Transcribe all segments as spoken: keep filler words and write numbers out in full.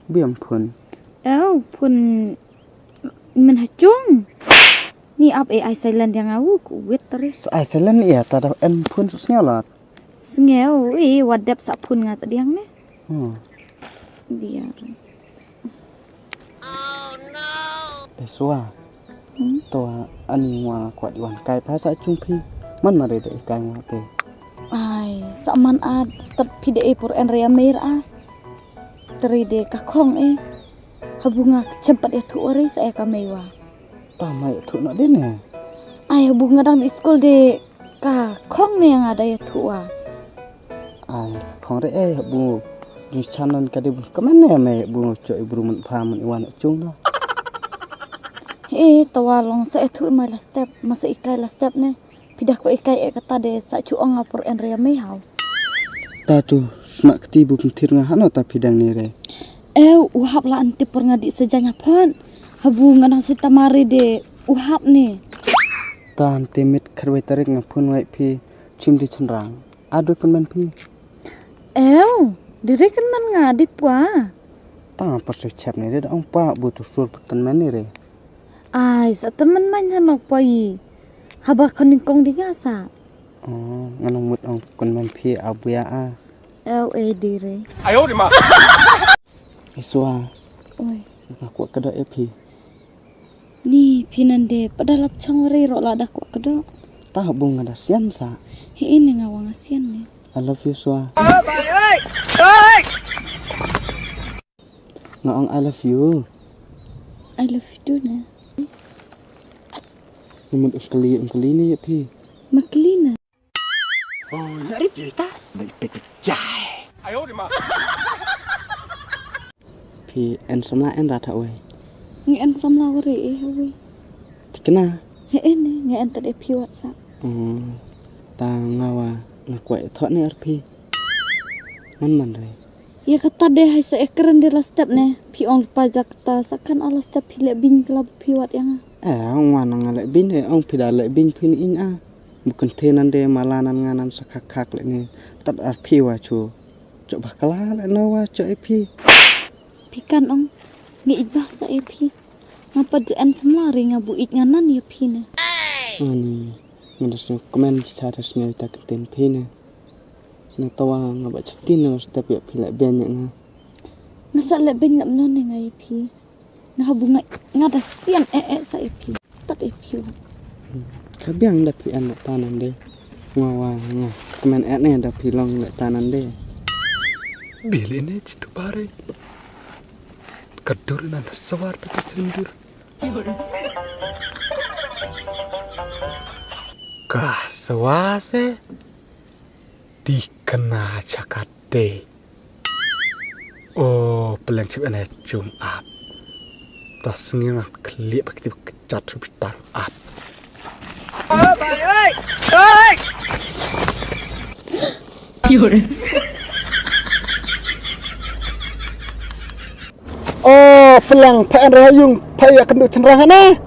Biang phun. Ew, phun men ha chung. Ni ap e ai silent yang au ku wit tari. Sa ai silent ia ta da em phun su sngeu la. Sngeu i wadep sa phun nga ta diang ne. Hmm. Dia. Eh, Sua. Hmm? To ani ngwa kwat iwan kai pa sa chung phi. Man mare de kai ngwa te. Ai, sa man ad step phi de e pur en ria mer a. Teri de ka khong e. Habu nga chempat ya thu ori sa e ka mei wa. Ta mai thu na de ne. Ai, habu nga dang di school de ka khong ne nga da ya thu wa. Ai, khong re eh, bu ju channel ka de bu kaman ne me bu cho i bru mun pha mun iwan chung da. Eh, tawa long sa eh thu mai la step, masa ikai la step ne. Pidah ko ikai eh kata de sa chu ong apur en re me hau. Ta tu snak kti bu pynthir nga hano ta pidang ni re. Eh, u hap la anti pur nga di sejanya phon. Habu nga nang sita mari de u hap ni. Ta anti mit kharwai tarik nga phun wai phi chim di chenrang. Adu kan man phi. Ew, diri kan man nga di pua. Tang apa su chap ni re da ong pa bu tu sur put kan man ni re. Ai, sa teman man hano pua i. Haba kan ning kong di nga sa. Oh, ngan ong mut ong kan man phi abu ya a. Ew, eh, diri. Ayo di ma. Iswa. Oi. Aku kedo e phi. Ni phi nan de pada lap chong re ro la da kwak kedo. Ta bung ada sian sa. He ini nga wang sian ni. I love you Sua. Nga ong I love you. I love you too na. Ni mut ungkali ungkali ni ya phi. Makli na. Oh, nari kita. Mai pete jai. Phi en samla en rat ha wei. Ngi en samla wari eh ha wei. Tikna. He en eh, ngi en tad eh phi wat sa. Hmm. Ta nga wa nga kwai thot ne er phi. Man man re. Ya kata de hai sa ekren de la step ne. Phi ong pa jak ta sa kan ala step phi le bing kala phi wat yang. Eh, ong wa nga le bing de ong phi da le bing phi ni in a. Bukan te nan de mala nan nga nan sa khak khak le ne. Tad ar phi wa chu. Chok bakla le no wa chok e phi. Phi kan ong ngi ij bah sa e phi. Nga pat ju en samla ri nga bu ij nga nan ya phi ne. Ani ngi da sngewkmen cha da sngewta kynten phi ne. Na tawa nga ba chati ne step ya phi le ben ya nga. Nga sa le ben la mno ne nga ya phi. Nga habu nga nga da sian eh eh sa eh phi. Tat eh phi. Ka biang da phi an ta nan de. Nga wa nga kmen eh ne da phi long le ta nan de. Bili ne chitu bare. Ka dur nan sawar pete sendur. Ka sawa se. Di kena chakate. Oh, peleng chip ane chung ap. Ta sengin klik bak tip kechat chip tar ap. Oh, peleng pa en rayung pa ya kendu cenrang ane.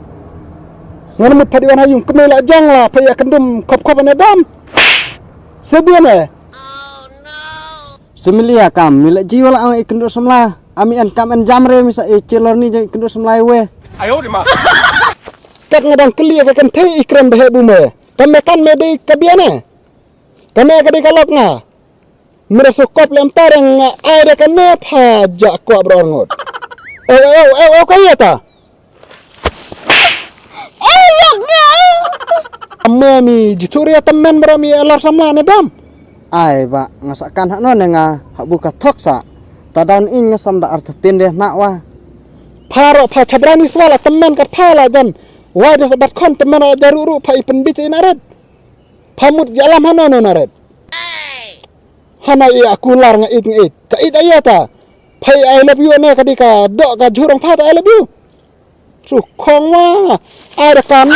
Ngan mut pa diwan hayung kemela jong la pa ya kendum kop kop ane dam. Sebian eh. Similia kam mi la jiwa la ang ikendu semla. Ami an kam an jam re mi sa i chilor ni jong ikendu semla iwe. Ayo di ma. Kat ngadang kelia ka kan thei ikren behe bume. Kam me kan me dei ka biane. Kam me ka dei ka lok nga. Mira sukop lem tareng nga ai da kan me pha ja kwa bro ngot. Ew ew ew ew kaya ta. Mami jithuria temen bra mi alar samla ne dam. Ai ba nga sa kan hak non ne nga hak buka thok sa. Ta daun in nga sam da arta tin de nak wa. Pharo pha chabrani swala temen kat pha la jan. Wai de sabat khon temen la jaru ru pha ipen bit in aret. Pha mut jalam hano non aret. Hana i aku lar nga it nga it. Ka it ayata. Pha i I love you ne ka di ka dok ka jurong pha ta I love you. Su khong wa. Ai da kan.